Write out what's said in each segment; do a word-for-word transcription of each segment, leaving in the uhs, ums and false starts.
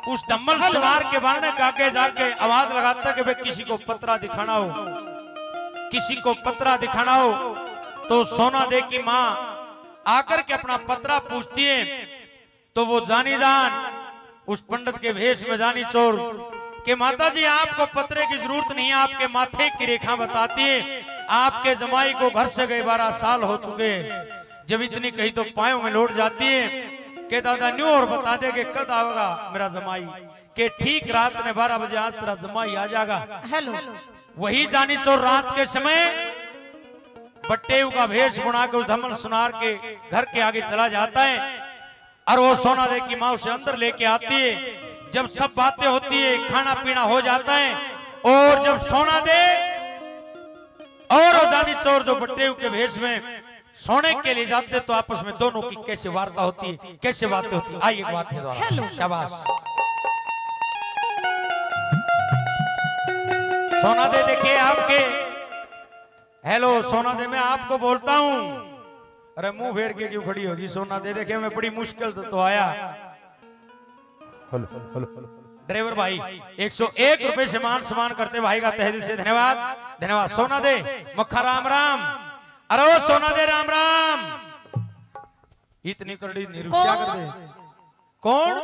उस धम्मल सुनार के बारणे के आगे जाके आवाज लगाता कि भाई, किसी को पतरा दिखाना हो, किसी को पतरा दिखाना हो। तो सोना दे की माँ आकर के अपना पतरा पूछती है, तो वो जानी जान उस पंडित के भेष में जानी चोर के, माता जी, आपको पतरे की जरूरत नहीं है, आपके माथे की रेखा बताती है। आपके जमाई को घर से गए बारह साल हो चुके हैं। जब इतनी कही तो पायों में लौट जाती है कि दादा, न्यू और बता दे कि कद आवेगा मेरा जमाई, के ठीक रात ने बारह बजे आज तेरा जमाई आ जाएगा। हेलो। वही जानी चोर रात के समय बटेऊ का भेष बना के उस धमल सुनार के घर के आगे चला जाता है और वो सोना दे की माँ उसे अंदर लेके आती है। जब सब बातें होती है, खाना पीना हो जाता है और जब सोना दे और वो जानी चोर जो बटेऊ के भेष में सोने के लिए जाते तो आपस में दोनों की कैसे वार्ता होती है, कैसे बातें होती है। आइए एक बात के द्वारा। हेलो। शाबाश। सोना दे, देखिए आपके, हेलो सोना दे, मैं आपको बोलता हूँ। अरे मुंह फेर के क्यों खड़ी होगी सोना दे? देखिए मैं बड़ी मुश्किल से तो आया। Hello, hello, hello. ड्राइवर भाई, एक सौ एक रुपए से मान सम्मान करते भाई का तहे दिल से धन्यवाद, धन्यवाद। सोना दे, मक्खा राम राम। अरे ओ सोना दे राम राम। इतनी करड़ी निरुष्या कर दे। कौन?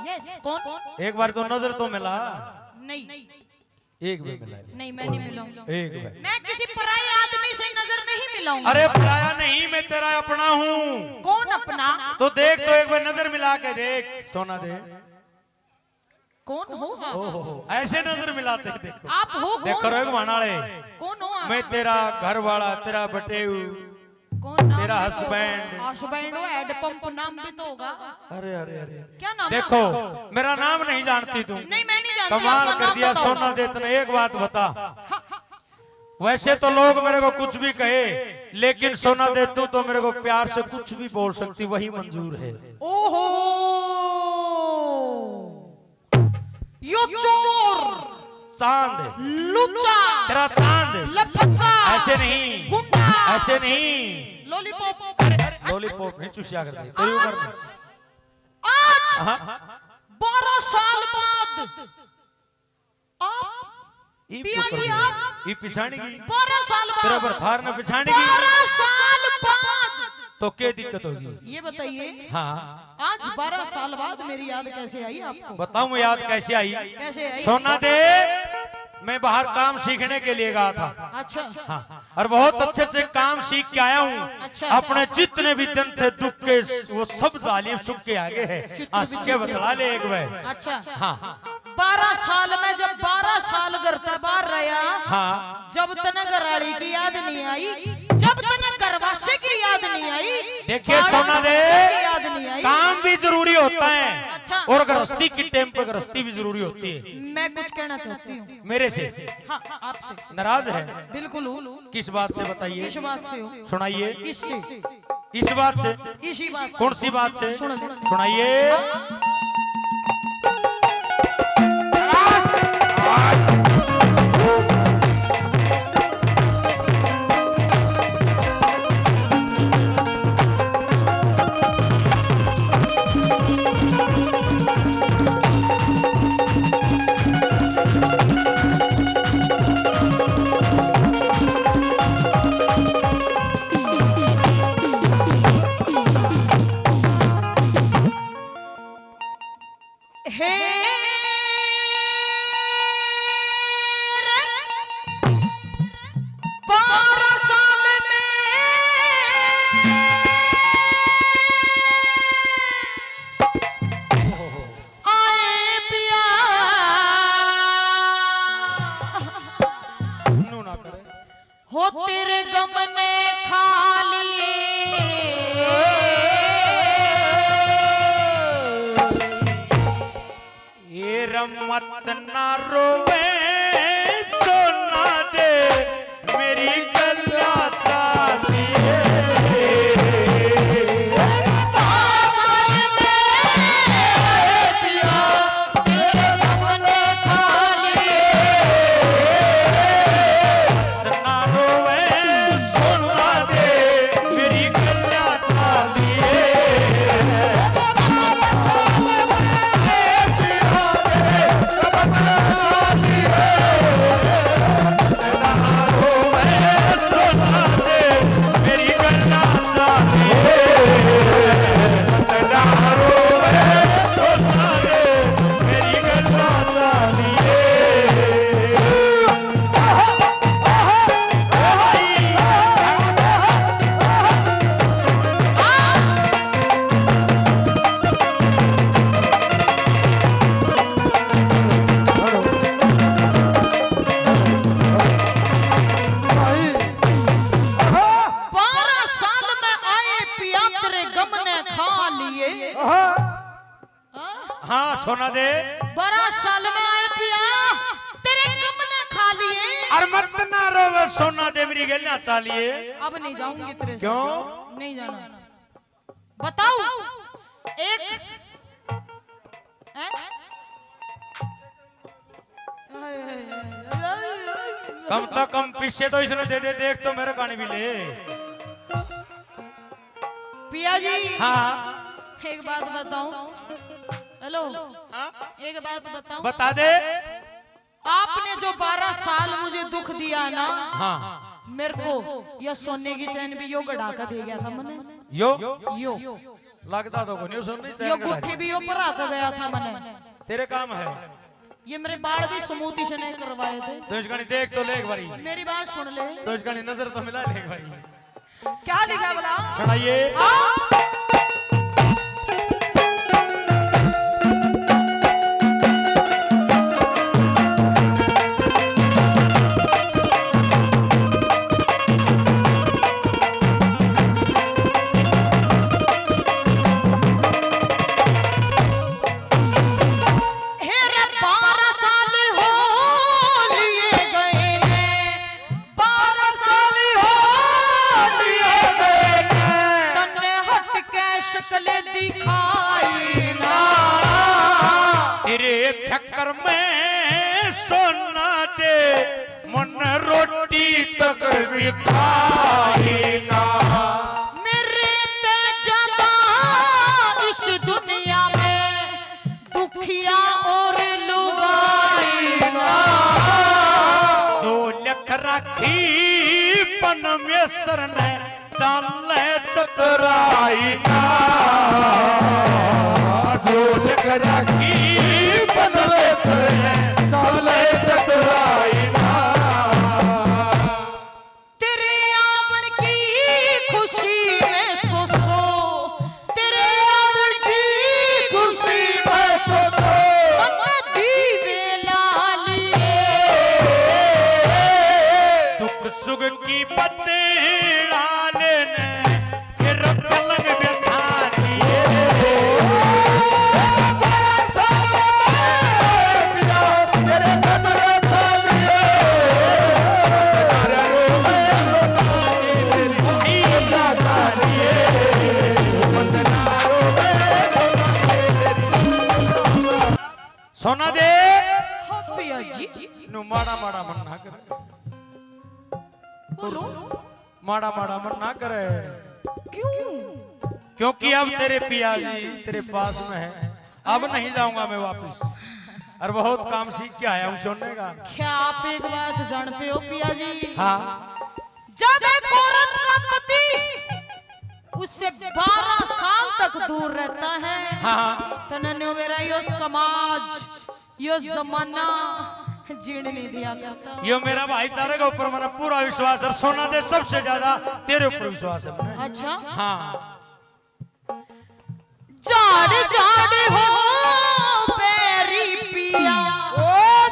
यस, कौन? एक बार तो नजर तो मिला। नहीं। एक भी मिला नहीं। नहीं, मैं नहीं मिलाऊंगी। एक भी। मैं किसी पराये आदमी से नजर नहीं मिलाऊंगी। अरे पराया नहीं, मैं तेरा अपना हूँ। कौन अपना? तो देख, तो एक बार नजर मिला के देख। सोना दे। कौन हो आप? ओहो, ऐसे नजर मिलाते हैं, देखो। आप हो कौन? देखो रे घुमाने वाले। कौन हो आप? मैं तेरा घर वाला, तेरा बटेऊ, कौन नाम तेरा भी तो होगा? Husband। Husband हो, head pump नाम भी तो होगा। अरे, अरे, अरे। क्या नाम है देखो, आपका? मेरा नाम नहीं जानती तू। नहीं, मैं नहीं जानती। कमाल कर दिया सोना दे, तने एक बात बता। हाँ, हाँ। वैसे तो लोग मेरे को कुछ भी कहे, लेकिन सोना दे, तू तो मेरे को प्यार से कुछ भी बोल सकती, वही मंजूर है। ओहो, यो चोर, चांद, लुच्चा, तेरा चांद, लफंगा, ऐसे नहीं, गुंडा, ऐसे नहीं, lollipop। Lollipop नहीं, चुसिया कर दे। आज, आज हाँ। बारह साल बाद आप ई पिया जी, आप ई पिछाणी की। बारह साल बाद। तेरे बरथार ने पिछाणी की। बारह साल बाद। तो क्या दिक्कत होगी? ये बताइए। हाँ। आज बारह साल बाद मेरी याद कैसे आई आपको? बताऊं याद कैसे आई? कैसे आई? सोना दे, मैं बाहर काम सीखने के लिए गया था। अच्छा। हाँ। और बहुत अच्छे अच्छे काम सीख के आया हूँ। अच्छा। अपने जितने भी दिन थे दुख के, वो सब जालिम सुख के आगे है। चित्र भी हंस के चित्र। बतला ले एक बार। अच्छा। हाँ। बारह साल में जब बारह साल घर तै बाहर रहा, हाँ। जब तने घरवाली की याद नहीं आई, जब तने घरवासी की याद नहीं आई, देखिए बारह सोना दे, साल की याद नहीं आई। काम भी जरूरी होता है अच्छा। और गृहस्थी की टाइम पे गृहस्थी भी जरूरी होती है। मैं कुछ कहना चाहती हूँ। मेरे से? हाँ, आपसे। नाराज है? बिल्कुल हूँ। किस बात से बताइए? इस बात से हो। सुनाइए। इससे। इस बात से? इसी बात से। कौन सी बात से? सुनो, सुनो। सुनाइए। हे रे, बारह साल में आए पिया। नू ना करे। हो तेरे गम ने खा लिए। ये रमत ना रोवे सोना दे, मेरी गल्ला चालिए। सोना दे। बारह साल में आए पिया, तेरे गम ने खा लिए। अरे मत ना रोवे सोना दे, मेरी गलियां चा लिए। अब नहीं जाऊंगी तेरे से। क्यों? नहीं जाना। बताओ। एक, हैं? कम तो कम पीछे तो इसने दे दे, देख तो मेरे कान भी ले। पिया जी। हाँ। एक बात बताऊं। हेलो। हाँ? एक बात बताऊं। बता दे। आपने जो बारह साल मुझे दुख दिया ना, हाँ। मेरे को यह सोने की चैन भी यो गड़ा के दे गया था मने। यो? यो। लगता तो कोनी, यो सोने की चैन यो गड़ा गुट्ठी गया। भी यो परा के गया था मने। तेरे काम है। ये मेरे बाल भी smooth इसने करवाए थे। तो इसका नहीं देख तो ले एक बारी। मेरी बात सुन ले। तो इसका नहीं नजर तो मिला ले एक बारी। क्या लिखा भला? सुनाइए। हाँ। हे रे, बारह साल हो लिए गए ने, बारह साल हो लिए गए ने, तन्ने हट के शक्ल दिखाई ना। तेरे चक्कर में सोना दे, मन रोटी तक भी खाई ना। मेरे ते ज्यादा इस दुनिया में दुखिया और लुगाई ना। जो लख राखी परमेसर ने, चाले चतुराई ना। जो लख राखी परमेसर ने, चाले चतुराई ना। तेरे आवण की खुशी में सौ सौ, तेरे आवण की खुशी में सौ सौ, मन दीवे ला लिए। दुख सुख की बत्ती डालने, फिर पलंग बिछा दिए। सोना दे। हाँ पिया जी। नु माड़ा माड़ा मन ना करे। बोलो। माड़ा माड़ा मन ना करे। क्यों? क्योंकि अब तेरे पिया जी तेरे पास में है, अब नहीं जाऊंगा मैं वापस। और बहुत काम सीख के आया हूँ सोने का। क्या आप एक बात जानते हो पिया जी? हाँ। जब एक औरत का पति उससे बारह साल तक दूर रहता है, हाँ, हाँ। तो नन्यो मेरा यो समाज, यो जमाना जीण नहीं दिया करता। यो मेरा भाई, सारे के ऊपर मने पूरा विश्वास है, सोना दे सबसे ज्यादा तेरे ऊपर विश्वास है मने। अच्छा। हाँ। झाड़ झाड़ हो बैरी पिया, ओ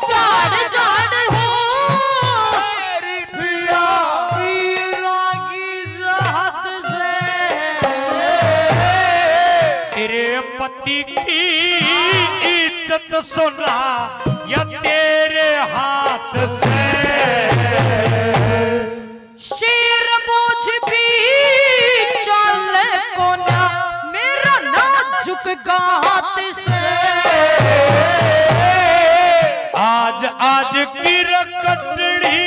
झाड़ झाड़ हो बैरी पिया, पीरा की जहद से। तेरे पति की इज्जत सोना या तेरे हाथ से। शेर बोझ भी चल कोना मेरा नाजुक गात से। आज आज की रकटड़ी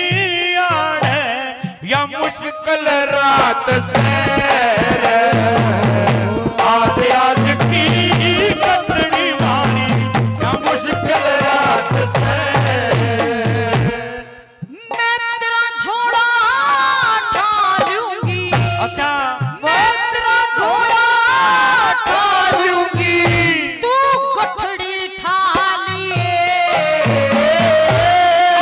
आड़े या मुश्किल रात से। आज आज की कटड़ी मारी या मुश्किल रात से। मैं तेरा झोला ठा लूंगी। अच्छा। मैं तेरा झोला ठा लूंगी। तू गठड़ी ठा लिए।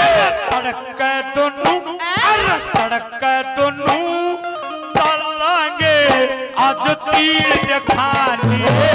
अरे तड़के दोनों, हैं? अरे तड़के दोनों चालांगे। आज तीर दिखा लिए।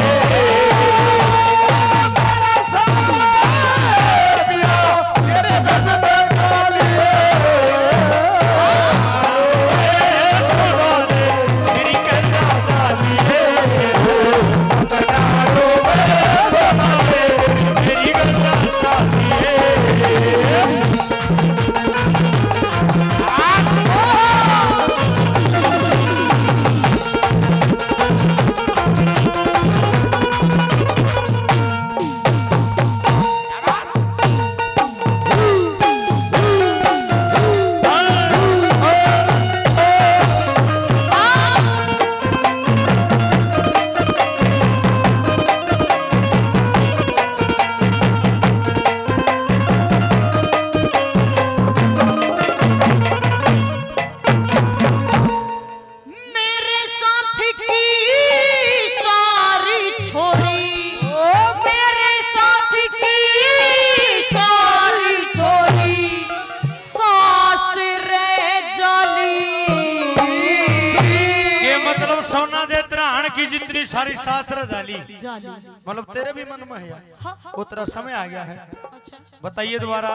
की जितनी सारी सासरा जाली, जाली। मतलब तेरे भी मन में है यार, हाँ, हाँ। उतरा समय आ गया है। अच्छा। बताइए दोबारा।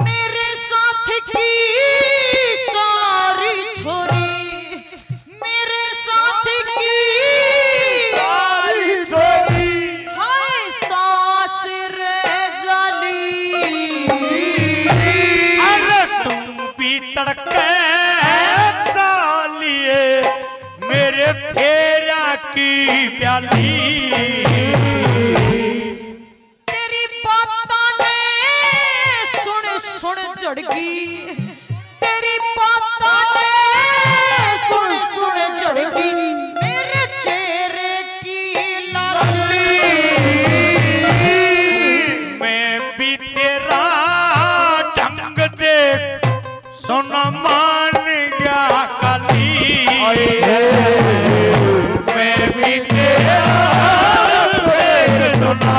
मेरे साथ की सारी छोरी, मेरे साथ की सारी छोरी। हाय सास रे जाली। अरे तुम भी तड़के चालिए, मेरे फेरा की प्याली। तेरी बातां ने सुन सुन झड़की, तेरी बातां ने सुन सुन झड़की मेरे चेहरे की लाली। मैं भी तेरा ढंग देख सोना मान गया काली। मैं भी तेरा देख सोना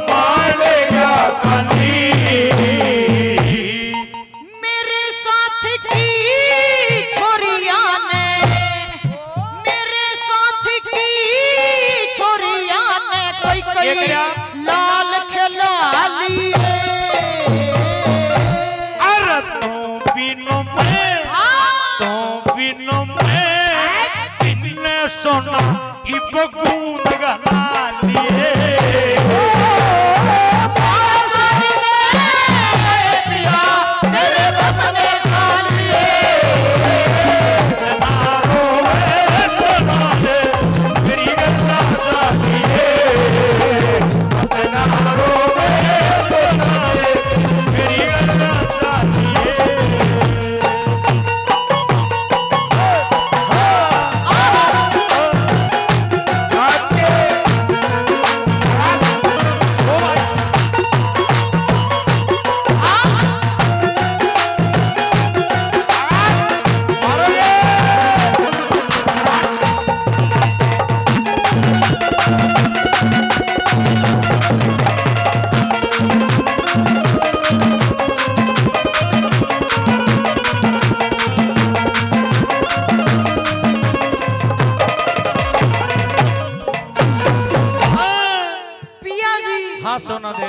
मान गया काली। मेरे साथ की छोरिया ने, मेरे साथ की छोरिया ने कोई कोई लाल खिला लिए। अरे तू बिनु मैं, हाँ। तू बिनु मैं, इन्ने सोना इब गूंद गला लिए। पिया जी। हाँ, सोना दे।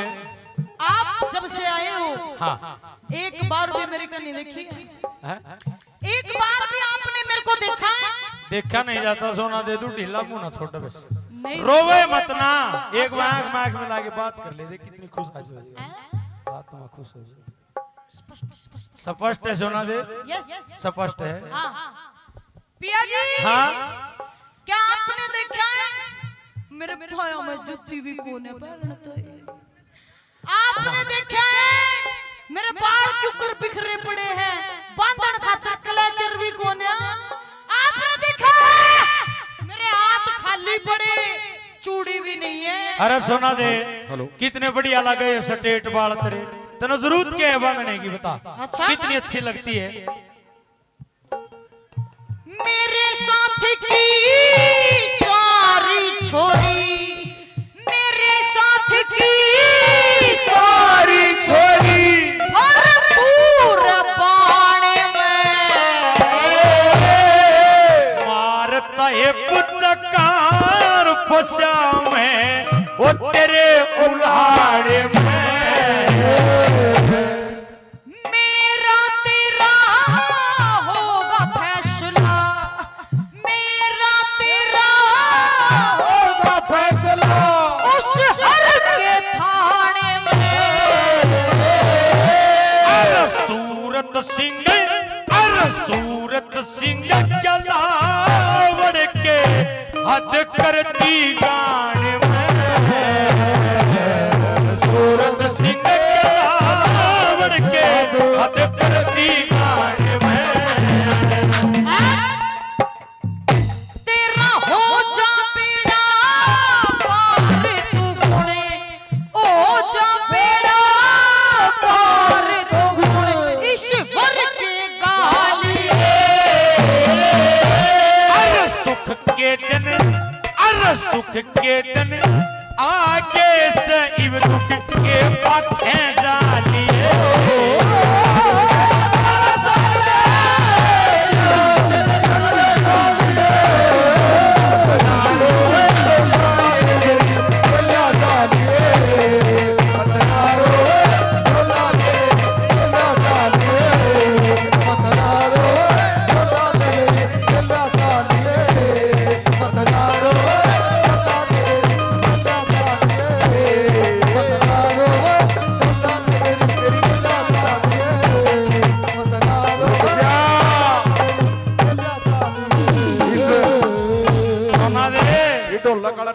आप जब से आए हो, हाँ। एक बार भी मेरे को नहीं देखी। हैं? एक बार भी आपने मेरे को देखा है? देखा नहीं जाता, सोना दे, तू ढीला मुंह ना छोड़ बस। नहीं। रोवे मत ना, एक अच्छा। आंख में आंख मिला के बात कर ले, देख कितनी खुश आज हो जाए। हैं? आत्मा खुश हो जाए। स्पष्ट, स्पष्ट। स्पष्ट है सोना दे? यस। स्पष्ट है। हाँ। पिया जी। हाँ। क्या आपने देखा है? मेरे पायों में जूती भी कोने पहनता है। आपने देखा है? मेरे बाल क्यों कर बिखरे पड़े हैं? बांधण खातर क्लचर भी कोने। आपने देखा है? मेरे हाथ खाली पड़े, चूड़ी भी नहीं है। अरे सोना दे, हेलो। कितने बढ़िया लगे ये स्ट्रेट बाल तेरे। तने जरूरत क्या है बांधने की, बता। अच्छा। कितनी अच्छी लगती है। मेरे साथ की सारी छोरी, मेरे साथ की सारी छोरी भरपूर बाण में। मार चाहे पुचकार फंसा मैं, वो तेरे उलाड़ में। मेरा तेरा होगा फैसला, मेरा तेरा होगा फैसला उस हर के थाने में। अरे सूरत सिंह, अरे सूरत सिंह जलावड़ के हद कर दी गान में। सूरत सिंह जलावड़ के हद कर दी गान में। तेरा हो जा बेड़ा पार तू कोने, हो जा बेड़ा पार तू कोने, ईश्वर के गालिए। अरे सुख के दिन, अरे सुख के दिन ढोलक वाला